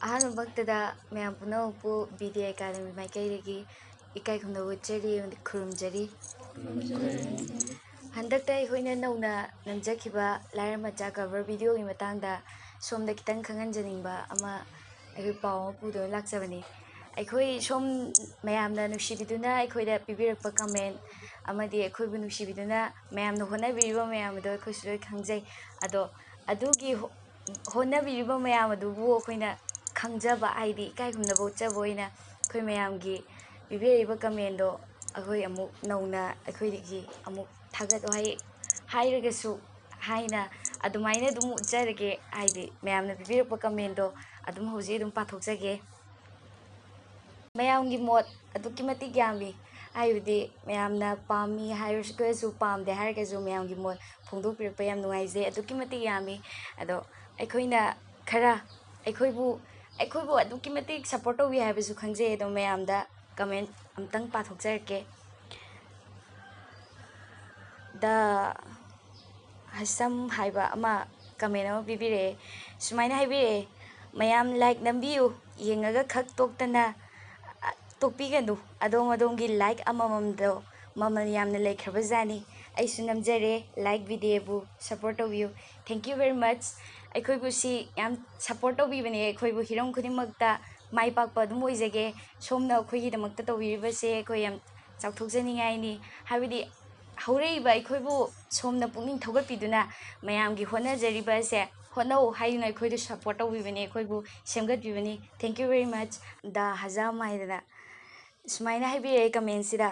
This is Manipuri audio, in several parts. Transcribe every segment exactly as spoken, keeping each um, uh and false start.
ꯑꯍꯥꯟꯕꯃꯛꯇꯗ ꯃꯌꯥꯝ ꯄꯨꯝꯅꯃꯛꯄꯨ ꯕꯤ ꯗꯤ ꯑꯦꯀꯥꯗꯃꯤ ꯃꯥꯏꯀꯩꯗꯒꯤ ꯏꯀꯥꯏ ꯈꯨꯝꯅꯕ ꯎꯠꯆꯔꯤ ꯑꯃꯗꯤ ꯈꯨꯔꯨꯝꯖꯔꯤ꯫ ꯍꯟꯗꯛꯇ ꯑꯩꯈꯣꯏꯅ ꯅꯧꯅ ꯅꯝꯖꯈꯤꯕ ꯂꯥꯏꯔ ꯃꯆꯥ ꯀꯚꯔ ꯚꯤꯗꯤꯑꯣꯒꯤ ꯃꯇꯥꯡꯗ ꯁꯣꯝꯗ ꯈꯤꯇꯪ ꯈꯪꯍꯟꯖꯅꯤꯡꯕ ꯑꯃ, ꯑꯩꯈꯣꯏ ꯄꯥꯎ ꯑꯃ ꯄꯨꯗꯨꯅ ꯂꯥꯛꯆꯕꯅꯤ꯫ ꯑꯩꯈꯣꯏ ꯁꯣꯝ ꯃꯌꯥꯝꯅ ꯅꯨꯡꯁꯤꯕꯤꯗꯨꯅ ꯑꯩꯈꯣꯏꯗ ꯄꯤꯕꯤꯔꯛꯄ ꯀꯃꯦꯟ ꯑꯃꯗꯤ ꯑꯩꯈꯣꯏꯕꯨ ꯅꯨꯡꯁꯤꯕꯤꯗꯨꯅ ꯃꯌꯥꯝꯅ ꯍꯣꯠꯅꯕꯤꯔꯤꯕ ꯃꯌꯥꯝ ꯑꯗꯣ ꯑꯩꯈꯣꯏꯁꯨ ꯂꯣꯏ ꯈꯪꯖꯩ꯫ ꯑꯗꯣ ꯑꯗꯨꯒꯤ ꯍꯣ-, ꯍꯣꯠꯅꯕꯤꯔꯤꯕ ꯃꯌꯥꯝ ꯑꯗꯨꯕꯨ ꯑꯩꯈꯣꯏꯅ ꯈꯪꯖꯕ, ꯍꯥꯏꯗꯤ ꯏꯀꯥꯏ ꯈꯨꯝꯅꯕ ꯎꯠꯆꯕ ꯑꯣꯏꯅ ꯑꯩꯈꯣꯏ ꯃꯌꯥꯝꯒꯤ ꯄꯤꯕꯤꯔꯛꯏꯕ ꯀꯃꯦꯟꯗꯣ ꯑꯩꯈꯣꯏ ꯑꯃꯨꯛ ꯅꯧꯅ ꯑꯩꯈꯣꯏꯗꯒꯤ ꯑꯃꯨꯛ ꯊꯥꯒꯠ ꯋꯥꯍꯩ ꯍꯥꯏꯔꯒꯁꯨ, ꯍꯥꯏꯅ ꯑꯗꯨꯃꯥꯏꯅ ꯑꯗꯨꯝ ꯎꯠꯆꯔꯒꯦ꯫ ꯍꯥꯏꯗꯤ ꯃꯌꯥꯝꯅ ꯄꯤꯕꯤꯔꯛꯄ ꯀꯃꯦꯟꯗꯣ ꯑꯗꯨꯝ ꯍꯧꯖꯤꯛ ꯑꯗꯨꯝ ꯄꯥꯊꯣꯛꯆꯒꯦ꯫ ꯃꯌꯥꯝꯒꯤ ꯃꯣꯠ ꯑꯗꯨꯛꯀꯤ ꯃꯇꯤꯛ ꯌꯥꯝꯃꯤ꯫ ꯍꯥꯏꯕꯗꯤ ꯃꯌꯥꯝꯅ ꯄꯥꯝꯃꯤ ꯍꯥꯏꯔꯒꯁꯨ, ꯄꯥꯝꯗꯦ ꯍꯥꯏꯔꯒꯁꯨ, ꯃꯌꯥꯝꯒꯤ ꯃꯣꯠ ꯐꯣꯡꯗꯣꯛꯄꯤꯔꯛꯄ ꯌꯥꯝ ꯅꯨꯡꯉꯥꯏꯖꯩ꯫ ꯑꯗꯨꯛꯀꯤ ꯃꯇꯤꯛ ꯌꯥꯝꯃꯤ꯫ ꯑꯗꯣ ꯑꯩꯈꯣꯏꯅ ꯈꯔ, ꯑꯩꯈꯣꯏꯕꯨ, ꯑꯩꯈꯣꯏꯕꯨ ꯑꯗꯨꯛꯀꯤ ꯃꯇꯤꯛ ꯁꯞꯄꯣꯔꯠ ꯇꯧꯕꯤ ꯍꯥꯏꯕꯁꯨ ꯈꯪꯖꯩ꯫ ꯑꯗꯣ ꯃꯌꯥꯝꯗ ꯀꯃꯦꯟ ꯑꯝꯇꯪ ꯄꯥꯊꯣꯛꯆꯔꯛꯀꯦ꯫ ꯗ ꯍꯁꯝ ꯍꯥꯏꯕ ꯑꯃ ꯀꯃꯦꯟ ꯑꯃ ꯄꯤꯕꯤꯔꯛꯑꯦ꯫ ꯁꯨꯃꯥꯏꯅ ꯍꯥꯏꯕꯤꯔꯛꯑꯦ, "ꯃꯌꯥꯝ ꯂꯥꯏꯛ ꯅꯝꯕꯤꯌꯨ, ꯌꯦꯡꯉꯒ ꯈꯛ ꯇꯣꯛꯇꯅ, ꯑ, ꯇꯣꯛꯄꯤꯒꯅꯨ꯫ ꯑꯗꯣꯝ ꯑꯗꯣꯝꯒꯤ ꯂꯥꯏꯛ ꯑꯃꯃꯝꯗꯣ ꯃꯃꯜ ꯌꯥꯝꯅ ꯂꯩꯈ꯭ꯔꯕꯖꯥꯠꯅꯤ꯫ ꯑꯩꯁꯨ ꯅꯝꯖꯔꯦ, ꯂꯥꯏꯛ ꯕꯤꯗꯦꯕꯨ ꯁꯞꯄꯣꯔꯠ ꯇꯧꯕꯤꯌꯨ꯫ Thank you very much꯫ ꯑꯩꯈꯣꯏꯕꯨ ꯁꯤ ꯌꯥꯝ ꯁꯞꯄꯣꯔꯠ ꯇꯧꯕꯤꯕꯅꯦ, ꯑꯩꯈꯣꯏꯕꯨ ꯍꯤꯔꯝ ꯈꯨꯗꯤꯡꯃꯛꯇ ꯃꯥꯏ ꯄꯥꯛꯄ ꯑꯗꯨꯝ ꯑꯣꯏꯖꯒꯦ꯫ ꯁꯣꯝꯅ ꯑꯩꯈꯣꯏꯒꯤꯗꯃꯛꯇ ꯇꯧꯕꯤꯔꯤꯕꯁꯦ ꯑꯩꯈꯣꯏ ꯌꯥꯝ ꯆꯥꯎꯊꯣꯛꯆꯅꯤꯡꯉꯥꯏꯅꯤ"꯫ ꯍꯥꯏꯕꯗꯤ ꯍꯧꯔꯛꯏꯕ ꯑꯩꯈꯣꯏꯕꯨ ꯁꯣꯝꯅ ꯄꯨꯛꯅꯤꯡ ꯊꯧꯒꯠꯄꯤꯗꯨꯅ ꯃꯌꯥꯝꯒꯤ ꯍꯣꯠꯅꯖꯔꯤꯕ ꯑꯁꯦ ꯍꯣꯠꯅꯧ ꯍꯥꯏꯗꯨꯅ ꯑꯩꯈꯣꯏꯗ ꯁꯞꯄꯣꯔꯠ ꯇꯧꯕꯤꯕꯅꯤ, ꯑꯩꯈꯣꯏꯕꯨ ꯁꯦꯝꯒꯠꯄꯤꯕꯅꯤ꯫ Thank you very much꯫ ꯗ ꯍꯖꯥꯝ ꯍꯥꯏꯗꯅ ꯁꯨꯃꯥꯏꯅ ꯍꯥꯏꯕꯤꯔꯛꯑꯦ ꯀꯃꯦꯟꯁꯤꯗ,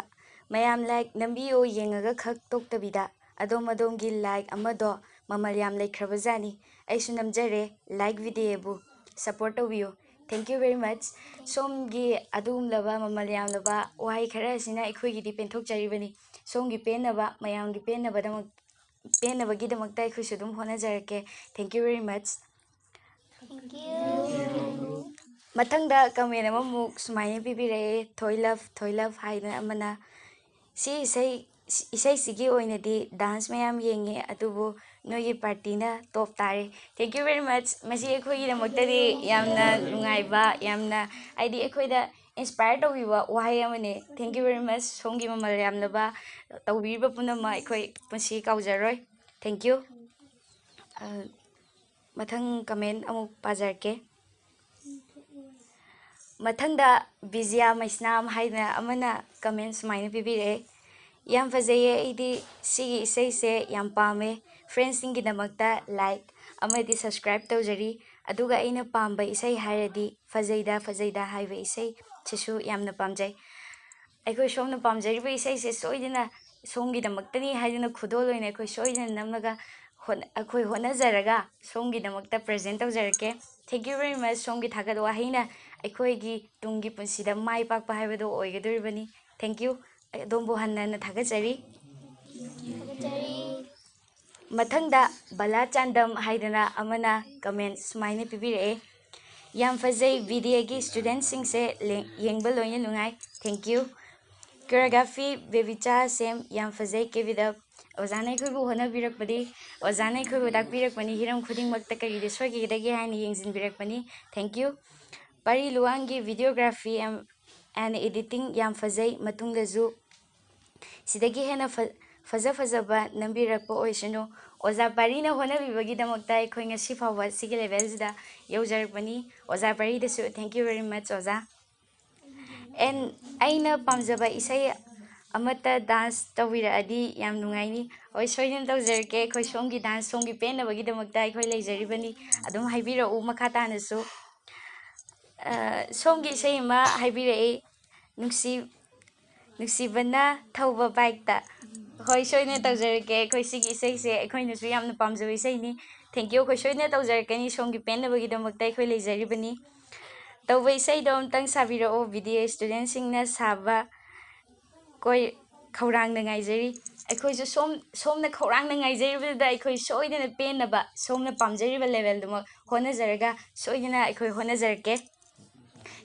"ꯃꯌꯥꯝ ꯂꯥꯏꯛ ꯅꯝꯕꯤꯌꯣ, ꯌꯦꯡꯉꯒ ꯈꯛ ꯇꯣꯛꯇꯕꯤꯗ꯫ ꯑꯗꯣꯝ ꯑꯗꯣꯝꯒꯤ ꯂꯥꯏꯛ ꯑꯃꯗꯣ ꯃꯃꯜ ꯌꯥꯝ ꯂꯩꯈ꯭ꯔꯕꯖꯥꯠꯅꯤ꯫ ꯑꯩꯁꯨ ꯅꯝꯖꯔꯦ, ꯂꯥꯏꯛ ꯕꯤꯗꯦꯕꯨ ꯁꯞꯄꯣꯔꯠ ꯇꯧꯕꯤꯌꯨ꯫ Thank you very much꯫" ꯁꯣꯝꯒꯤ ꯑꯗꯨꯒꯨꯝꯂꯕ ꯃꯃꯜ ꯌꯥꯝꯂꯕ ꯋꯥꯍꯩ ꯈꯔ ꯑꯁꯤꯅ ꯑꯩꯈꯣꯏꯒꯤꯗꯤ ꯄꯦꯟꯊꯣꯛꯆꯔꯤꯕꯅꯤ꯫ ꯁꯣꯝꯒꯤ ꯄꯦꯟꯅꯕ, ꯃꯌꯥꯝꯒꯤ ꯄꯦꯟꯅꯕꯗꯃꯛ, ꯄꯦꯟꯅꯕꯒꯤꯗꯃꯛꯇ ꯑꯩꯈꯣꯏꯁꯨ ꯑꯗꯨꯝ ꯍꯣꯠꯅꯖꯔꯛꯀꯦ꯫ Thank you very much꯫ Thank you꯫ ꯃꯊꯪꯗ ꯀꯃꯦꯟ ꯑꯃꯃꯨꯛ ꯁꯨꯃꯥꯏꯅ ꯄꯤꯕꯤꯔꯛꯑꯦ, ꯊꯣꯏꯂꯞ, ꯊꯣꯏꯂꯞ ꯍꯥꯏꯗꯅ ꯑꯃꯅ, "ꯁꯤ ꯏꯁꯩ, ꯏꯁꯩꯁꯤꯒꯤ ꯑꯣꯏꯅꯗꯤ ꯗꯥꯟꯁ ꯃꯌꯥꯝ ꯌꯦꯡꯉꯦ, ꯑꯗꯨꯕꯨ ꯅꯣꯏꯒꯤ partyꯅ top ꯇꯥꯔꯦ꯫ Thank you very much꯫ ꯃꯁꯤ ꯑꯩꯈꯣꯏꯒꯤꯗꯃꯛꯇꯗꯤ ꯌꯥꯝꯅ ꯅꯨꯡꯉꯥꯏꯕ, ꯌꯥꯝꯅ, ꯍꯥꯏꯗꯤ, ꯑꯩꯈꯣꯏꯗ inspire ꯇꯧꯕꯤꯕ ꯋꯥꯍꯩ ꯑꯃꯅꯦ꯫ Thank you very much꯫ ꯁꯣꯝꯒꯤ ꯃꯃꯜ ꯌꯥꯝꯂꯕ ꯇꯧꯕꯤꯔꯤꯕ ꯄꯨꯝꯅꯃꯛ ꯑꯩꯈꯣꯏ ꯄꯨꯟꯁꯤ ꯀꯥꯎꯖꯔꯣꯏ꯫ Thank you꯫ ꯑ, ꯃꯊꯪ comment ꯑꯃꯨꯛ ꯄꯥꯖꯔꯛꯀꯦ꯫ ꯃꯊꯪꯗ ꯕꯤꯖꯤꯌꯥ ꯃꯩꯁꯅꯥꯝ ꯍꯥꯏꯅ ꯑꯃꯅ comment ꯁꯨꯃꯥꯏꯅ ꯄꯤꯕꯤꯔꯛꯑꯦ: "ꯌꯥꯝ ꯐꯖꯩꯌꯦ, ꯑꯩꯗꯤ ꯁꯤꯒꯤ ꯏꯁꯩꯁꯦ ꯌꯥꯝ ꯄꯥꯝꯃꯦ꯫ Friendsꯁꯤꯡꯒꯤꯗꯃꯛꯇ like ꯑꯃꯗꯤ subscribe ꯇꯧꯖꯔꯤ꯫ ꯑꯗꯨꯒ ꯑꯩꯅ ꯄꯥꯝꯕ ꯏꯁꯩ ꯍꯥꯏꯔꯗꯤ ꯐꯖꯩꯗ ꯐꯖꯩꯗ ꯍꯥꯏꯕ ꯏꯁꯩ, ꯁꯤꯁꯨ ꯌꯥꯝꯅ ꯄꯥꯝꯖꯩ꯫" ꯑꯩꯈꯣꯏ ꯁꯣꯝꯅ ꯄꯥꯝꯖꯔꯤꯕ ꯏꯁꯩꯁꯦ ꯁꯣꯏꯗꯅ ꯁꯣꯝꯒꯤꯗꯃꯛꯇꯅꯤ ꯍꯥꯏꯗꯨꯅ ꯈꯨꯗꯣꯜ ꯑꯣꯏꯅ ꯑꯩꯈꯣꯏ ꯁꯣꯏꯗꯅ ꯅꯝꯂꯒ ꯍꯣꯠ-, ꯑꯩꯈꯣꯏ ꯍꯣꯠꯅꯖꯔꯒ ꯁꯣꯝꯒꯤꯗꯃꯛꯇ present ꯇꯧꯖꯔꯛꯀꯦ꯫ Thank you very much꯫ ꯁꯣꯝꯒꯤ ꯊꯥꯒꯠ ꯋꯥꯍꯩꯅ ꯑꯩꯈꯣꯏꯒꯤ ꯇꯨꯡꯒꯤ ꯄꯨꯟꯁꯤꯗ ꯃꯥꯏ ꯄꯥꯛꯄ ꯍꯥꯏꯕꯗꯣ ꯑꯣꯏꯒꯗꯧꯔꯤꯕꯅꯤ꯫ Thank you꯫ ꯑꯗꯣꯝꯕꯨ ꯍꯟꯅ ꯍꯟꯅ ꯊꯥꯒꯠꯆꯔꯤ꯫ ꯃꯊꯪꯗ ꯕꯂꯥ ꯆꯥꯟꯗꯝ ꯍꯥꯏꯗꯅ ꯑꯃꯅ comment ꯁꯨꯃꯥꯏꯅ ꯄꯤꯕꯤꯔꯛꯑꯦ: "ꯌꯥꯝ ꯐꯖꯩ, ꯕꯤ ꯗꯤ ꯑꯦꯒꯤ studentꯁꯤꯡꯁꯦ ꯂꯦꯡ-, ꯌꯦꯡꯕ ꯂꯣꯏꯅ ꯅꯨꯡꯉꯥꯏ꯫ Thank you꯫ Choreography ꯕꯦꯕꯤꯆꯥ ꯁꯦꯝ, ꯌꯥꯝ ꯐꯖꯩ, keep it up꯫" ꯑꯣꯖꯥꯅ ꯑꯩꯈꯣꯏꯕꯨ ꯍꯣꯠꯅꯕꯤꯔꯛꯄꯅꯤ, ꯑꯣꯖꯥꯅ ꯑꯩꯈꯣꯏꯕꯨ ꯇꯥꯛꯄꯤꯔꯛꯄꯅꯤ, ꯍꯤꯔꯝ ꯈꯨꯗꯤꯡꯃꯛꯇ ꯀꯔꯤꯗ ꯁꯣꯏꯈꯤꯒꯗꯒꯦ ꯍꯥꯏꯅ ꯌꯦꯡꯁꯤꯟꯕꯤꯔꯛꯄꯅꯤ꯫ Thank you꯫ ꯄꯥꯔꯤ ꯂꯨꯋꯥꯡꯒꯤ videography and, and editing ꯌꯥꯝ ꯐꯖꯩ, ꯃꯇꯨꯡꯗꯁꯨ ꯁꯤꯗꯒꯤ ꯍꯦꯟꯅ ꯐ-, ꯐꯖ ꯐꯖꯕ ꯅꯝꯕꯤꯔꯛꯄ ꯑꯣꯏꯁꯅꯨ꯫ ꯑꯣꯖꯥ ꯄꯥꯔꯤꯅ ꯍꯣꯠꯅꯕꯤꯕꯒꯤꯗꯃꯛꯇ ꯑꯩꯈꯣꯏ ꯉꯁꯤ ꯐꯥꯎꯕ ꯁꯤꯒꯤ levelꯁꯤꯗ ꯌꯧꯖꯔꯛꯄꯅꯤ꯫ ꯑꯣꯖꯥ ꯄꯥꯔꯤꯗꯁꯨ thank you very much, ꯑꯣꯖꯥ꯫ And ꯑꯩꯅ ꯄꯥꯝꯖꯕ ꯏꯁꯩ ꯑꯃꯠꯇ dance ꯇꯧꯕꯤꯔꯛꯑꯗꯤ ꯌꯥꯝ ꯅꯨꯡꯉꯥꯏꯅꯤ꯫ ꯍꯣꯏ, ꯁꯣꯏꯗꯅ ꯇꯧꯖꯔꯛꯀꯦ꯫ ꯑꯩꯈꯣꯏ ꯁꯣꯝꯒꯤ dance, ꯁꯣꯝꯒꯤ ꯄꯦꯟꯅꯕꯒꯤꯗꯃꯛꯇ ꯑꯩꯈꯣꯏ ꯂꯩꯖꯔꯤꯕꯅꯤ꯫ ꯑꯗꯨꯝ ꯍꯥꯏꯕꯤꯔꯛꯎ ꯃꯈꯥ ꯇꯥꯅꯁꯨ꯫ ꯑ, ꯁꯣꯝꯒꯤ ꯏꯁꯩ ꯑꯃ ꯍꯥꯏꯕꯤꯔꯛꯏ, ꯅꯨꯡꯁꯤ-, ꯅꯨꯡꯁꯤꯕꯅ ꯊꯧꯕ bikeꯇ꯫ ꯍꯣꯏ, ꯁꯣꯏꯗꯅ ꯇꯧꯖꯔꯛꯀꯦ꯫ ꯑꯩꯈꯣꯏ ꯁꯤꯒꯤ ꯏꯁꯩꯁꯦ ꯑꯩꯈꯣꯏꯅꯁꯨ ꯌꯥꯝꯅ ꯄꯥꯝꯖꯕ ꯏꯁꯩꯅꯤ꯫ Thank you꯫ ꯑꯩꯈꯣꯏ ꯁꯣꯏꯗꯅ ꯇꯧꯖꯔꯛꯀꯅꯤ꯫ ꯁꯣꯝꯒꯤ ꯄꯦꯟꯅꯕꯒꯤꯗꯃꯛꯇ ꯑꯩꯈꯣꯏ ꯂꯩꯖꯔꯤꯕꯅꯤ꯫ ꯇꯧꯕ ꯏꯁꯩꯗꯣ ꯑꯝꯇꯪ ꯁꯥꯕꯤꯔꯛꯑꯣ꯫ ꯕꯤ ꯗꯤ ꯑꯦ studentꯁꯤꯡꯅ ꯁꯥꯕ ꯀꯣꯏ-, ꯈꯧꯔꯥꯡꯅ ꯉꯥꯏꯖꯔꯤ꯫ ꯑꯩꯈꯣꯏꯁꯨ ꯁꯣꯝ-, ꯁꯣꯝꯅ ꯈꯧꯔꯥꯡꯅ ꯉꯥꯏꯖꯔꯤꯕꯗꯨꯗ ꯑꯩꯈꯣꯏ ꯁꯣꯏꯗꯅ ꯄꯦꯟꯅꯕ, ꯁꯣꯝꯅ ꯄꯥꯝꯖꯔꯤꯕ levelꯗꯨꯃꯛ ꯍꯣꯠꯅꯖꯔꯒ ꯁꯣꯏꯗꯅ ꯑꯩꯈꯣꯏ ꯍꯣꯠꯅꯖꯔꯛꯀꯦ꯫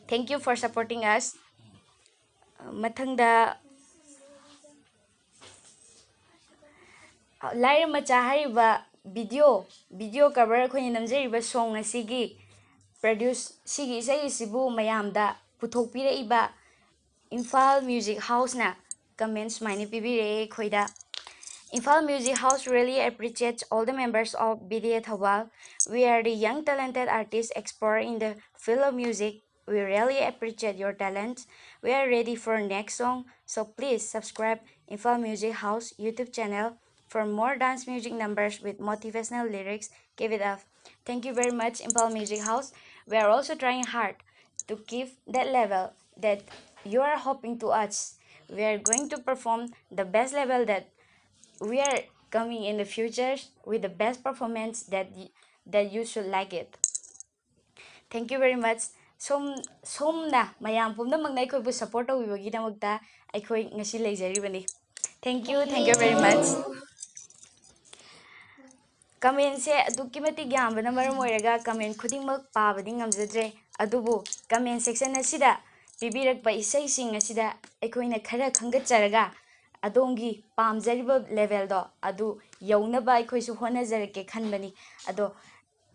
Thank you for supporting us꯫ ꯃꯊꯪꯗ ꯂꯥꯏꯔ ꯃꯆꯥ ꯍꯥꯏꯔꯤꯕ video video cover ꯑꯩꯈꯣꯏꯅ ꯅꯝꯖꯔꯤꯕ song ꯑꯁꯤꯒꯤ produce, ꯁꯤꯒꯤ ꯏꯁꯩ ꯑꯁꯤꯕꯨ ꯃꯌꯥꯝꯗ ꯄꯨꯊꯣꯛꯄꯤꯔꯛꯏꯕ ꯏꯝꯐꯥꯜ Music Houseꯅ comment ꯁꯨꯃꯥꯏꯅ ꯄꯤꯕꯤꯔꯛꯑꯦ ꯑꯩꯈꯣꯏꯗ: "Imphal Music House really appreciates all the members of B D A Thoubal. We are the young talented artists exploring in the field of music. We really appreciate your talent. We are ready for next song, so please subscribe Imphal Music House YouTube channel for more dance music numbers with motivational lyrics. Keep it up." Thank you very much, Imphal Music House. We are also trying hard to keep that level that you are hoping to us. We are going to perform the best level that we are coming in the future with the best performance that y- that you should like it. Thank you very much. ꯁꯣꯝ ꯁꯣꯝꯅ ꯃꯌꯥꯝ ꯄꯨꯝꯅꯃꯛꯅ ꯑꯩꯈꯣꯏꯕꯨ support ꯇꯧꯕꯤꯕꯒꯤꯗꯃꯛꯇ ꯑꯩꯈꯣꯏ ꯉꯁꯤ ꯂꯩꯖꯔꯤꯕꯅꯤ꯫ Thank you, thank you very much. Commentꯁꯦ ꯑꯗꯨꯛꯀꯤ ꯃꯇꯤꯛ ꯌꯥꯝꯕꯅ ꯃꯔꯝ ꯑꯣꯏꯔꯒ comment ꯈꯨꯗꯤꯡꯃꯛ ꯄꯥꯕꯗꯤ ꯉꯝꯖꯗ꯭ꯔꯦ, ꯑꯗꯨꯕꯨ comment section ꯑꯁꯤꯗ ꯄꯤꯕꯤꯔꯛꯄ ꯏꯁꯩꯁꯤꯡ ꯑꯁꯤꯗ ꯑꯩꯈꯣꯏꯅ ꯈꯔ ꯈꯟꯒꯠꯆꯔꯒ ꯑꯗꯣꯝꯒꯤ ꯄꯥꯝꯖꯔꯤꯕ levelꯗꯣ ꯑꯗꯨ ꯌꯧꯅꯕ ꯑꯩꯈꯣꯏꯁꯨ ꯍꯣꯠꯅꯖꯔꯛꯀꯦ ꯈꯟꯕꯅꯤ꯫ ꯑꯗꯣ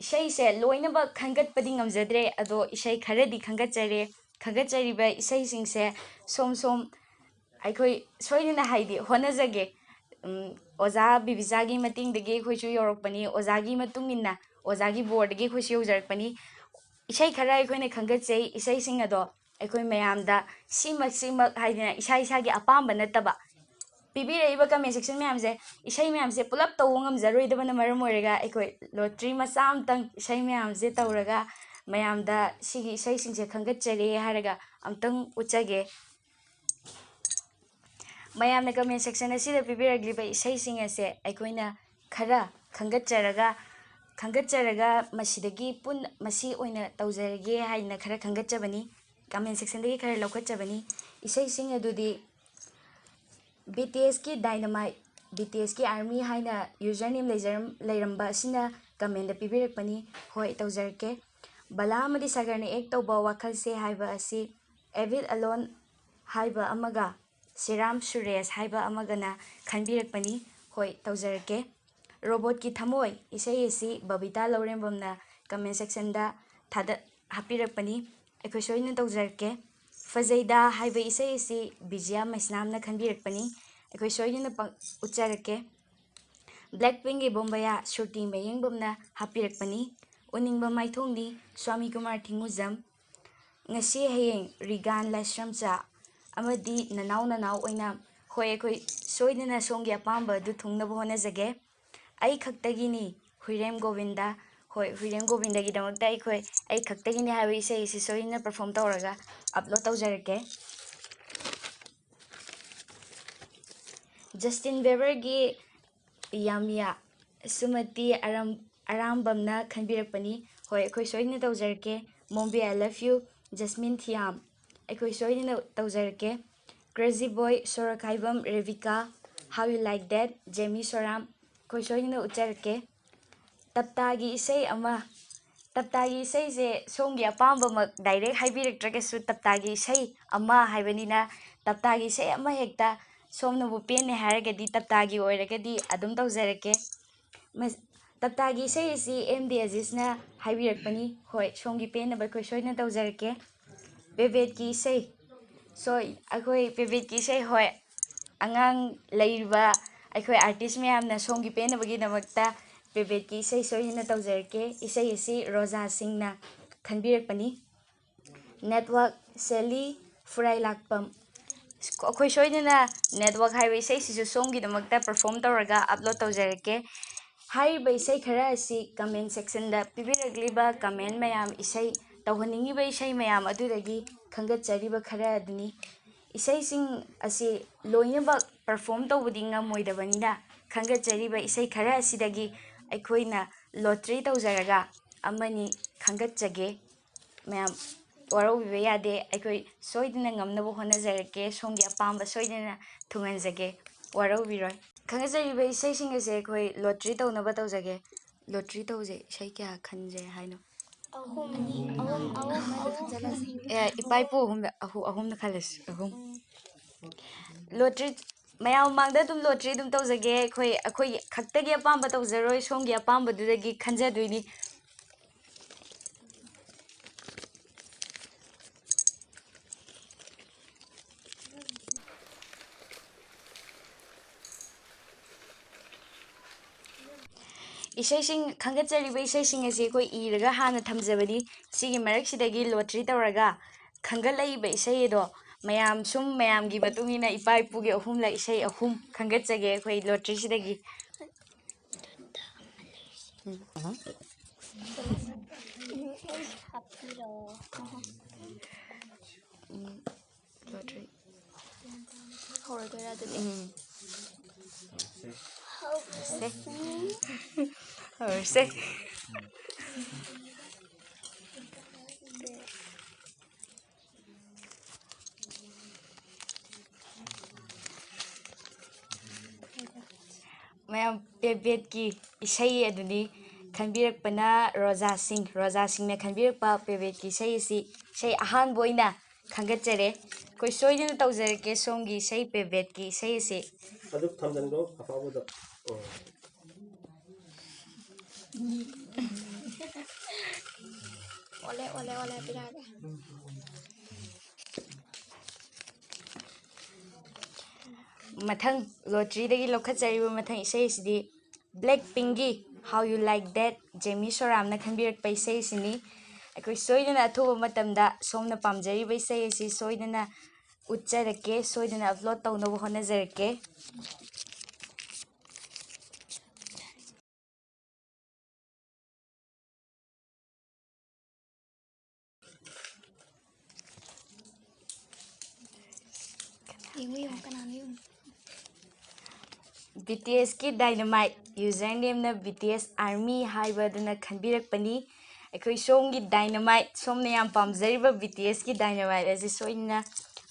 ꯏꯁꯩꯁꯦ ꯂꯣꯏꯅꯃꯛ ꯈꯟꯒꯠꯄꯗꯤ ꯉꯝꯖꯗ꯭ꯔꯦ, ꯑꯗꯣ ꯏꯁꯩ ꯈꯔꯗꯤ ꯈꯟꯒꯠꯆꯔꯦ꯫ ꯈꯟꯒꯠꯆꯔꯤꯕ ꯏꯁꯩꯁꯤꯡꯁꯦ ꯁꯣꯝ ꯁꯣꯝ ꯑꯩꯈꯣꯏ ꯁꯣꯏꯗꯅ ꯍꯥꯏꯗꯤ ꯍꯣꯠꯅꯖꯒꯦ꯫ ꯎꯝ, ꯑꯣꯖꯥ ꯕꯤꯕꯤꯆꯥꯒꯤ ꯃꯇꯦꯡꯗꯒꯤ ꯑꯩꯈꯣꯏꯁꯨ ꯌꯧꯔꯛꯄꯅꯤ, ꯑꯣꯖꯥꯒꯤ ꯃꯇꯨꯡ ꯏꯟꯅ, ꯑꯣꯖꯥꯒꯤ ꯕꯣꯔꯗꯒꯤ ꯑꯩꯈꯣꯏꯁꯨ ꯌꯧꯖꯔꯛꯄꯅꯤ꯫ ꯏꯁꯩ ꯈꯔ ꯑꯩꯈꯣꯏꯅ ꯈꯟꯒꯠꯆꯩ, ꯏꯁꯩꯁꯤꯡ ꯑꯗꯣ ꯑꯩꯈꯣꯏ ꯃꯌꯥꯝꯗ ꯁꯤꯃꯛ ꯁꯤꯃꯛ ꯍꯥꯏꯗꯅ ꯏꯁꯥ ꯏꯁꯥꯒꯤ ꯑꯄꯥꯝꯕ ꯅꯠꯇꯕ, ꯄꯤꯕꯤꯔꯛꯏꯕ comment section ꯃꯌꯥꯝꯁꯦ, ꯏꯁꯩ ꯃꯌꯥꯝꯁꯦ ꯄꯨꯂꯞ ꯇꯧꯕ ꯉꯝꯖꯔꯣꯏꯗꯕꯅ ꯃꯔꯝ ꯑꯣꯏꯔꯒ ꯑꯩꯈꯣꯏ lottery ꯃꯆꯥ ꯑꯃꯇꯪ ꯏꯁꯩ ꯃꯌꯥꯝꯁꯦ ꯇꯧꯔꯒ ꯃꯌꯥꯝꯗ ꯁꯤꯒꯤ ꯏꯁꯩꯁꯤꯡꯁꯦ ꯈꯟꯒꯠꯆꯔꯦ ꯍꯥꯏꯔꯒ ꯑꯝꯇꯪ ꯎꯠꯆꯒꯦ꯫ ꯃꯌꯥꯝꯅ comment section ꯑꯁꯤꯗ ꯄꯤꯕꯤꯔꯛꯂꯤꯕ ꯏꯁꯩꯁꯤꯡ ꯑꯁꯦ ꯑꯩꯈꯣꯏꯅ ꯈꯔ ꯈꯟꯒꯠꯆꯔꯒ, ꯈꯟꯒꯠꯆꯔꯒ ꯃꯁꯤꯗꯒꯤ ꯄꯨꯟ-, ꯃꯁꯤ ꯑꯣꯏꯅ ꯇꯧꯖꯔꯒꯦ ꯍꯥꯏꯅ ꯈꯔ ꯈꯟꯒꯠꯆꯕꯅꯤ꯫ Comment sectionꯗꯒꯤ ꯈꯔ ꯂꯧꯈꯠꯆꯕꯅꯤ꯫ ꯏꯁꯩꯁꯤꯡ ꯑꯗꯨꯗꯤ BTSꯀꯤ Dynamite, BTSꯀꯤ ARMY ꯍꯥꯏꯅ username ꯂꯩꯖꯔꯝ-, ꯂꯩꯔꯝꯕ ꯑꯁꯤꯅ commentꯇ ꯄꯤꯕꯤꯔꯛꯄꯅꯤ꯫ ꯍꯣꯏ, ꯇꯧꯖꯔꯛꯀꯦ꯫ ꯕꯂꯥ ꯑꯃꯗꯤ ꯁꯥꯒꯔꯅ act ꯇꯧꯕ ꯋꯥꯈꯜꯁꯦ ꯍꯥꯏꯕ ꯑꯁꯤ Avid Alone ꯍꯥꯏꯕ ꯑꯃꯒ ꯁꯤꯔꯥꯝ ꯁꯨꯔꯦꯁ ꯍꯥꯏꯕ ꯑꯃꯒꯅ ꯈꯟꯕꯤꯔꯛꯄꯅꯤ꯫ ꯍꯣꯏ, ꯇꯧꯖꯔꯛꯀꯦ꯫ ꯔꯣꯕꯣꯠꯀꯤ ꯊꯃꯣꯏ ꯏꯁꯩ ꯑꯁꯤ ꯕꯕꯤꯇꯥ ꯂꯧꯔꯦꯝꯕꯝꯅ comment sectionꯗ ꯊꯥꯗ-, ꯍꯥꯞꯄꯤꯔꯛꯄꯅꯤ꯫ ꯑꯩꯈꯣꯏ ꯁꯣꯏꯗꯅ ꯇꯧꯖꯔꯛꯀꯦ꯫ ꯐꯖꯩꯗꯥ ꯍꯥꯏꯕ ꯏꯁꯩ ꯑꯁꯤ ꯕꯤꯖꯤꯌꯥ ꯃꯩꯁꯅꯥꯝꯅ ꯈꯟꯕꯤꯔꯛꯄꯅꯤ꯫ ꯑꯩꯈꯣꯏ ꯁꯣꯏꯗꯅ ꯄ-, ꯎꯠꯆꯔꯛꯀꯦ꯫ ꯕ꯭ꯂꯦꯛ ꯄꯤꯡꯒꯤ ꯕꯣꯝꯕꯌꯥ ꯁꯨꯔꯇꯤ ꯃꯌꯦꯡꯕꯝꯅ ꯍꯥꯞꯄꯤꯔꯛꯄꯅꯤ꯫ ꯎꯅꯤꯡꯕ ꯃꯥꯏꯊꯣꯡꯅꯤ ꯁ꯭ꯋꯥꯃꯤ ꯀꯨꯃꯥꯔ ꯊꯤꯡꯉꯨꯖꯝ꯫ ꯉꯁꯤ ꯍꯌꯦꯡ ꯔꯤꯒꯥꯟ ꯂꯥꯏꯁ꯭ꯔꯝꯆꯥ ꯑꯃꯗꯤ ꯅꯅꯥꯎ ꯅꯅꯥꯎ ꯑꯣꯏꯅ, ꯍꯣꯏ, ꯑꯩꯈꯣꯏ ꯁꯣꯏꯗꯅ ꯁꯣꯝꯒꯤ ꯑꯄꯥꯝꯕ ꯑꯗꯨ ꯊꯨꯡꯅꯕ ꯍꯣꯠꯅꯖꯒꯦ꯫ ꯑꯩ ꯈꯛꯇꯒꯤꯅꯤ ꯍꯨꯏꯔꯦꯝ ꯒꯣꯕꯤꯟꯗ꯫ ꯍꯣꯏ, ꯍꯨꯏꯔꯦꯝ ꯒꯣꯕꯤꯟꯗꯒꯤꯗꯃꯛꯇ ꯑꯩꯈꯣꯏ ꯑꯩ ꯈꯛꯇꯒꯤꯅꯤ ꯍꯥꯏꯕ ꯏꯁꯩ ꯑꯁꯤ ꯁꯣꯏꯗꯅ perform ꯇꯧꯔꯒ upload ꯇꯧꯖꯔꯛꯀꯦ꯫ ꯖꯁꯇꯤꯟ ꯕꯦꯕꯔꯒꯤ ꯌꯥꯃꯤꯌꯥ ꯁꯨꯃꯇꯤ ꯑꯔꯥꯝ-, ꯑꯔꯥꯝꯕꯝꯅ ꯈꯟꯕꯤꯔꯛꯄꯅꯤ꯫ ꯍꯣꯏ, ꯑꯩꯈꯣꯏ ꯁꯣꯏꯗꯅ ꯇꯧꯖꯔꯛꯀꯦ꯫ ꯃꯣꯝꯕꯤ I love you, ꯖꯁꯃꯤꯟ ꯊꯤꯌꯥꯝ꯫ ꯑꯩꯈꯣꯏ ꯁꯣꯏꯗꯅ ꯇꯧꯖꯔꯛꯀꯦ꯫ Crazy Boy, Sorokhaibam Rebika, How You Like That, ꯖꯦꯃꯤ ꯁꯣꯔꯥꯝ꯫ ꯑꯩꯈꯣꯏ ꯁꯣꯏꯗꯅ ꯎꯠꯆꯔꯛꯀꯦ꯫ ꯇꯞꯇꯥꯒꯤ ꯏꯁꯩ ꯑꯃ꯫ ꯇꯞꯇꯥꯒꯤ ꯏꯁꯩꯁꯦ ꯁꯣꯝꯒꯤ ꯑꯄꯥꯝꯕꯃꯛ direct ꯍꯥꯏꯕꯤꯔꯛꯇ꯭ꯔꯒꯁꯨ, ꯇꯞꯇꯥꯒꯤ ꯏꯁꯩ ꯑꯃ ꯍꯥꯏꯕꯅꯤꯅ, ꯇꯞꯇꯥꯒꯤ ꯏꯁꯩ ꯑꯃ ꯍꯦꯛꯇ ꯁꯣꯝꯅꯕꯨ ꯄꯦꯟꯅꯦ ꯍꯥꯏꯔꯒꯗꯤ, ꯇꯞꯇꯥꯒꯤ ꯑꯣꯏꯔꯒꯗꯤ ꯑꯗꯨꯝ ꯇꯧꯖꯔꯛꯀꯦ꯫ ꯃꯁ-, ꯇꯞꯇꯥꯒꯤ ꯏꯁꯩ ꯑꯁꯤ ꯑꯦꯝ ꯗꯤ ꯑꯖꯤꯁꯅ ꯍꯥꯏꯕꯤꯔꯛꯄꯅꯤ꯫ ꯍꯣꯏ, ꯁꯣꯝꯒꯤ ꯄꯦꯟꯅꯕ ꯑꯩꯈꯣꯏ ꯁꯣꯏꯗꯅ ꯇꯧꯖꯔꯛꯀꯦ꯫ ꯄꯦꯕꯦꯠꯀꯤ ꯏꯁꯩ꯫ ꯁꯣꯏ-, ꯑꯩꯈꯣꯏ ꯄꯦꯕꯦꯠꯀꯤ ꯏꯁꯩ, ꯍꯣꯏ, ꯑꯉꯥꯡ ꯂꯩꯔꯤꯕ ꯑꯩꯈꯣꯏ artist ꯃꯌꯥꯝꯅ ꯁꯣꯝꯒꯤ ꯄꯦꯟꯅꯕꯒꯤꯗꯃꯛꯇ ꯄꯦꯕꯦꯠꯀꯤ ꯏꯁꯩ ꯁꯣꯏꯗꯅ ꯇꯧꯖꯔꯛꯀꯦ꯫ ꯏꯁꯩ ꯑꯁꯤ ꯔꯣꯖꯥ ꯁꯤꯡꯅ ꯈꯟꯕꯤꯔꯛꯄꯅꯤ꯫ Network, ꯁꯦꯂꯤ ꯐꯨꯔꯥꯏꯂꯥꯛꯄꯝ꯫ ꯑꯩꯈꯣꯏ ꯁꯣꯏꯗꯅ Network ꯍꯥꯏꯕ ꯏꯁꯩꯁꯤꯁꯨ ꯁꯣꯝꯒꯤꯗꯃꯛꯇ perform ꯇꯧꯔꯒ upload ꯇꯧꯖꯔꯛꯀꯦ꯫ ꯍꯥꯏꯔꯤꯕ ꯏꯁꯩ ꯈꯔ ꯑꯁꯤ comment sectionꯗ ꯄꯤꯕꯤꯔꯛꯂꯤꯕ comment ꯃꯌꯥꯝ, ꯏꯁꯩ ꯇꯧꯍꯟꯅꯤꯡꯉꯤꯕ ꯏꯁꯩ ꯃꯌꯥꯝ ꯑꯗꯨꯗꯒꯤ ꯈꯟꯒꯠꯆꯔꯤꯕ ꯈꯔ ꯑꯗꯨꯅꯤ꯫ ꯏꯁꯩꯁꯤꯡ ꯑꯁꯤ ꯂꯣꯏꯅꯃꯛ perform ꯇꯧꯕꯗꯤ ꯉꯝꯃꯣꯏꯗꯕꯅꯤꯅ, ꯈꯟꯒꯠꯆꯔꯤꯕ ꯏꯁꯩ ꯈꯔ ꯑꯁꯤꯗꯒꯤ ꯑꯩꯈꯣꯏꯅ lottery ꯇꯧꯖꯔꯒ ꯑꯃꯅꯤ ꯈꯟꯒꯠꯆꯒꯦ꯫ ꯃꯌꯥꯝ ꯋꯥꯔꯧꯕꯤꯕ ꯌꯥꯗꯦ, ꯑꯩꯈꯣꯏ ꯁꯣꯏꯗꯅ ꯉꯝꯅꯕ ꯍꯣꯠꯅꯖꯔꯛꯀꯦ, ꯁꯣꯝꯒꯤ ꯑꯄꯥꯝꯕ ꯁꯣꯏꯗꯅ ꯊꯨꯡꯍꯟꯖꯒꯦ, ꯋꯥꯔꯧꯕꯤꯔꯣꯏ꯫ ꯈꯟꯒꯠꯆꯔꯤꯕ ꯏꯁꯩꯁꯤꯡ ꯑꯁꯦ ꯑꯩꯈꯣꯏ lottery ꯇꯧꯅꯕ ꯇꯧꯖꯒꯦ꯫ Lottery ꯇꯧꯁꯦ, ꯏꯁꯩ ꯀꯌꯥ ꯈꯟꯁꯦ ꯍꯥꯏꯅꯣ? ꯑꯍꯨꯝ, ꯑꯍꯨꯝ, ꯑꯍꯨꯝ, ꯑꯍꯨꯝ ꯈꯜꯂꯁꯤ꯫ ꯑꯦ, ꯏꯄꯥ ꯏꯄꯨ ꯑꯍꯨꯝꯗ, ꯑꯍꯨ-, ꯑꯍꯨꯝꯗ ꯈꯜꯂꯁꯤ, ꯑꯍꯨꯝ꯫ Lottery, ꯃꯌꯥꯝ ꯃꯃꯥꯡꯗ ꯑꯗꯨꯝ ꯂꯣꯇ꯭ꯔꯤ ꯑꯗꯨꯝ ꯇꯧꯖꯒꯦ꯫ ꯑꯩꯈꯣꯏ, ꯑꯩꯈꯣꯏ ꯈꯛꯇꯒꯤ ꯑꯄꯥꯝꯕ ꯇꯧꯖꯔꯣꯏ, ꯁꯣꯝꯒꯤ ꯑꯄꯥꯝꯕꯗꯨꯗꯒꯤ ꯈꯟꯖꯗꯣꯏꯅꯤ꯫ ꯏꯁꯩꯁꯤꯡ, ꯈꯟꯒꯠꯆꯔꯤꯕ ꯏꯁꯩꯁꯤꯡ ꯑꯁꯤ ꯑꯩꯈꯣꯏ ꯏꯔꯒ ꯍꯥꯟꯅ ꯊꯝꯖꯕꯅꯤ꯫ ꯁꯤꯒꯤ ꯃꯔꯛꯁꯤꯗꯒꯤ ꯂꯣꯇ꯭ꯔꯤ ꯇꯧꯔꯒ ꯈꯟꯒꯠꯂꯛꯏꯕ ꯏꯁꯩ ꯑꯗꯣ ꯃꯌꯥꯝ ꯁꯨꯝ ꯃꯌꯥꯝꯒꯤ ꯃꯇꯨꯡ ꯏꯟꯅ ꯏꯄꯥ ꯏꯄꯨꯒꯤ ꯑꯍꯨꯝꯂꯛ ꯏꯁꯩ ꯑꯍꯨꯝ ꯈꯟꯒꯠꯆꯒꯦ ꯑꯩꯈꯣꯏ ꯂꯣꯇ꯭ꯔꯤꯁꯤꯗꯒꯤ꯫ ꯎꯝ꯫ ꯎꯝ, ꯂꯣꯇ꯭ꯔꯤ꯫ ꯍꯧꯔꯗꯣꯏꯔꯥ ꯑꯗꯨꯗꯤ? ꯎꯝ꯫ ꯁꯦ꯫ ꯍꯧꯔꯁꯦ꯫ ꯃꯌꯥꯝ, ꯄꯦꯕꯦꯠꯀꯤ ꯏꯁꯩ ꯑꯗꯨꯅꯤ꯫ ꯈꯟꯕꯤꯔꯛꯄꯅ ꯔꯣꯖꯥ ꯁꯤꯡ꯫ ꯔꯣꯖꯥ ꯁꯤꯡꯅ ꯈꯟꯕꯤꯔꯛꯄ ꯄꯦꯕꯦꯠꯀꯤ ꯏꯁꯩ ꯑꯁꯤ ꯏꯁꯩ ꯑꯍꯥꯟꯕ ꯑꯣꯏꯅ ꯈꯟꯒꯠꯆꯔꯦ꯫ ꯑꯩꯈꯣꯏ ꯁꯣꯏꯗꯅ ꯇꯧꯖꯔꯛꯀꯦ ꯁꯣꯝꯒꯤ ꯏꯁꯩ ꯄꯦꯕꯦꯠꯀꯤ ꯏꯁꯩ ꯑꯁꯤ꯫ ꯑꯗꯨ ꯊꯝꯖꯤꯟꯈ꯭ꯔꯣ ꯑꯐꯥꯎꯕꯗ꯫ ꯎꯝ꯫ ꯑꯣꯂꯦ, ꯑꯣꯂꯦ, ꯑꯣꯂꯦ ꯍꯥꯏꯕꯤꯔꯛꯑꯒꯦ꯫ ꯃꯊꯪ ꯂꯣꯇ꯭ꯔꯤꯗꯒꯤ ꯂꯧꯈꯠꯆꯔꯤꯕ ꯃꯊꯪ ꯏꯁꯩ ꯑꯁꯤꯗꯤ ꯕ꯭ꯂꯦꯛ ꯄꯤꯡꯒꯤ How You Like That, Jamie ꯁꯣꯔꯥꯝꯅ ꯈꯟꯕꯤꯔꯛꯄ ꯏꯁꯩ ꯑꯁꯤꯅꯤ꯫ ꯑꯩꯈꯣꯏ ꯁꯣꯏꯗꯅ ꯑꯊꯨꯕ ꯃꯇꯝꯗ ꯁꯣꯝꯅ ꯄꯥꯝꯖꯔꯤꯕ ꯏꯁꯩ ꯑꯁꯤ ꯁꯣꯏꯗꯅ ꯎꯠꯆꯔꯛꯀꯦ, ꯁꯣꯏꯗꯅ ꯑꯞꯂꯣꯗ ꯇꯧꯅꯕ ꯍꯣꯠꯅꯖꯔꯛꯀꯦ꯫ ꯌꯦꯡꯉꯨ, ꯌꯦꯡꯉꯨ, ꯀꯅꯥꯅꯣ ꯌꯦꯡꯉꯨ꯫ ꯕꯤ ꯇꯤ ꯑꯦꯁꯀꯤ Dynamite, ꯌꯨꯖꯔ ꯅꯦꯝꯅ ꯕꯤ ꯇꯤ ꯑꯦꯁ ꯑꯥꯔꯃꯤ ꯍꯥꯏꯕ ꯑꯗꯨꯅ ꯈꯟꯕꯤꯔꯛꯄꯅꯤ꯫ ꯑꯩꯈꯣꯏ ꯁꯣꯝꯒꯤ Dynamite, ꯁꯣꯝꯅ ꯌꯥꯝ ꯄꯥꯝꯖꯔꯤꯕ ꯕꯤ ꯇꯤ ꯑꯦꯁꯀꯤ Dynamite ꯑꯁꯤ ꯁꯣꯏꯗꯅ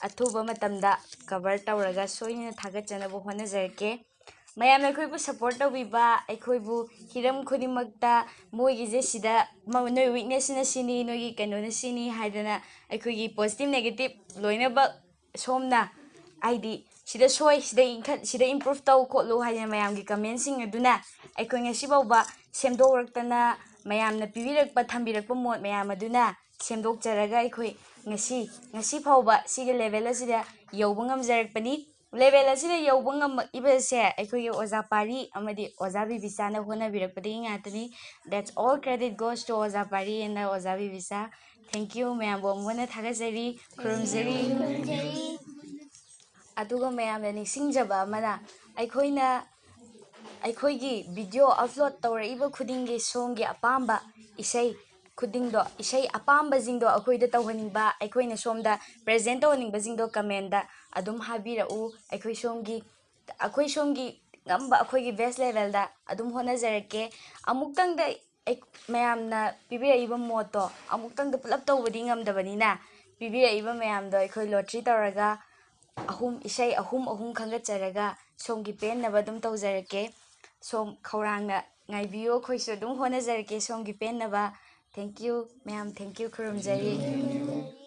ꯑꯊꯨꯕ ꯃꯇꯝꯗ ꯀꯚꯔ ꯇꯧꯔꯒ ꯁꯣꯏꯗꯅ ꯊꯥꯒꯠꯆꯅꯕ ꯍꯣꯠꯅꯖꯔꯛꯀꯦ꯫ ꯃꯌꯥꯝꯅ ꯑꯩꯈꯣꯏꯕꯨ ꯁꯞꯄꯣꯔꯠ ꯇꯧꯕꯤꯕ, ꯑꯩꯈꯣꯏꯕꯨ ꯍꯤꯔꯝ ꯈꯨꯗꯤꯡꯃꯛꯇ ꯃꯣꯏꯒꯤꯁꯦ ꯁꯤꯗ ꯃ-, ꯅꯣꯏ ꯋꯤꯛꯅꯦꯁꯁꯤꯅ ꯁꯤꯅꯤ, ꯅꯣꯏꯒꯤ ꯀꯩꯅꯣꯅ ꯁꯤꯅꯤ ꯍꯥꯏꯗꯅ ꯑꯩꯈꯣꯏꯒꯤ ꯄꯣꯖꯤꯇꯤꯚ ꯅꯦꯒꯦꯇꯤꯚ ꯂꯣꯏꯅꯃꯛ ꯁꯣꯝꯅ, ꯍꯥꯏꯗꯤ, ꯁꯤꯗ ꯁꯣꯏ, ꯁꯤꯗ ꯏꯟꯈꯠ, ꯁꯤꯗ improve ꯇꯧ ꯈꯣꯠꯂꯨ ꯍꯥꯏꯅ ꯃꯌꯥꯝꯒꯤ commentꯁꯤꯡ ꯑꯗꯨꯅ ꯑꯩꯈꯣꯏ ꯉꯁꯤ ꯐꯥꯎꯕ ꯁꯦꯝꯗꯣꯛꯂꯛꯇꯅ ꯃꯌꯥꯝꯅ ꯄꯤꯕꯤꯔꯛꯄ, ꯊꯝꯕꯤꯔꯛꯄ ꯃꯣꯠ ꯃꯌꯥꯝ ꯑꯗꯨꯅ ꯁꯦꯝꯗꯣꯛꯆꯔꯒ ꯑꯩꯈꯣꯏ ꯉꯁꯤ, ꯉꯁꯤ ꯐꯥꯎꯕ ꯁꯤꯒꯤ level ꯑꯁꯤꯗ ꯌꯧꯕ ꯉꯝꯖꯔꯛꯄꯅꯤ꯫ Level ꯑꯁꯤꯗ ꯌꯧꯕ ꯉꯝꯃꯛꯏꯕꯁꯦ ꯑꯩꯈꯣꯏꯒꯤ ꯑꯣꯖꯥ ꯄꯥꯔꯤ ꯑꯃꯗꯤ ꯑꯣꯖꯥ ꯕꯤꯕꯤꯆꯥꯅ ꯍꯣꯠꯅꯕꯤꯔꯛꯄꯗꯒꯤ ꯉꯥꯛꯇꯅꯤ꯫ That's all credit goes to ꯑꯣꯖꯥ ꯄꯥꯔꯤ and ꯑꯣꯖꯥ ꯕꯤꯕꯤꯆꯥ꯫ Thank you ꯃꯌꯥꯝꯕꯨ ꯑꯃꯨꯛ ꯍꯟꯅ ꯊꯥꯒꯠꯆꯔꯤ, ꯈꯨꯔꯨꯝꯖꯔꯤ꯫ ꯑꯗꯨꯒ ꯃꯌꯥꯝꯅ ꯅꯤꯡꯁꯤꯡꯖꯕ ꯑꯃꯅ, ꯑꯩꯈꯣꯏꯅ, ꯑꯩꯈꯣꯏꯒꯤ video upload ꯇꯧꯔꯛꯏꯕ ꯈꯨꯗꯤꯡꯒꯤ ꯁꯣꯝꯒꯤ ꯑꯄꯥꯝꯕ ꯏꯁꯩ ꯈꯨꯗꯤꯡꯗꯣ, ꯏꯁꯩ ꯑꯄꯥꯝꯕꯁꯤꯡꯗꯣ ꯑꯩꯈꯣꯏꯗ ꯇꯧꯍꯟꯅꯤꯡꯕ, ꯑꯩꯈꯣꯏꯅ ꯁꯣꯝꯗ present ꯇꯧꯍꯟꯅꯤꯡꯕꯁꯤꯡꯗꯣ commentꯇ ꯑꯗꯨꯝ ꯍꯥꯏꯕꯤꯔꯛꯎ꯫ ꯑꯩꯈꯣꯏ ꯁꯣꯝꯒꯤ, ꯑꯩꯈꯣꯏ ꯁꯣꯝꯒꯤ ꯉꯝꯕ ꯑꯩꯈꯣꯏꯒꯤ best levelꯗ ꯑꯗꯨꯝ ꯍꯣꯠꯅꯖꯔꯛꯀꯦ꯫ ꯑꯃꯨꯛꯇꯪꯗ ꯑꯩ, ꯃꯌꯥꯝꯅ ꯄꯤꯕꯤꯔꯛꯏꯕ ꯃꯣꯠꯇꯣ ꯑꯃꯨꯛꯇꯪꯗ ꯄꯨꯂꯞ ꯇꯧꯕꯗꯤ ꯉꯝꯗꯕꯅꯤꯅ, ꯄꯤꯕꯤꯔꯛꯏꯕ ꯃꯌꯥꯝꯗꯣ ꯑꯩꯈꯣꯏ lottery ꯇꯧꯔꯒ ꯑꯍꯨꯝ, ꯏꯁꯩ ꯑꯍꯨꯝ ꯑꯍꯨꯝ ꯈꯟꯒꯠꯆꯔꯒ ꯁꯣꯝꯒꯤ ꯄꯦꯟꯅꯕ ꯑꯗꯨꯝ ꯇꯧꯖꯔꯛꯀꯦ꯫ ꯁꯣꯝ ꯈꯧꯔꯥꯡꯅ ꯉꯥꯏꯕꯤꯌꯨ, ꯑꯩꯈꯣꯏꯁꯨ ꯑꯗꯨꯝ ꯍꯣꯠꯅꯖꯔꯛꯀꯦ ꯁꯣꯝꯒꯤ ꯄꯦꯟꯅꯕ꯫ Thank you ꯃꯌꯥꯝ, thank you, ꯈꯨꯔꯨꯝꯖꯔꯤ꯫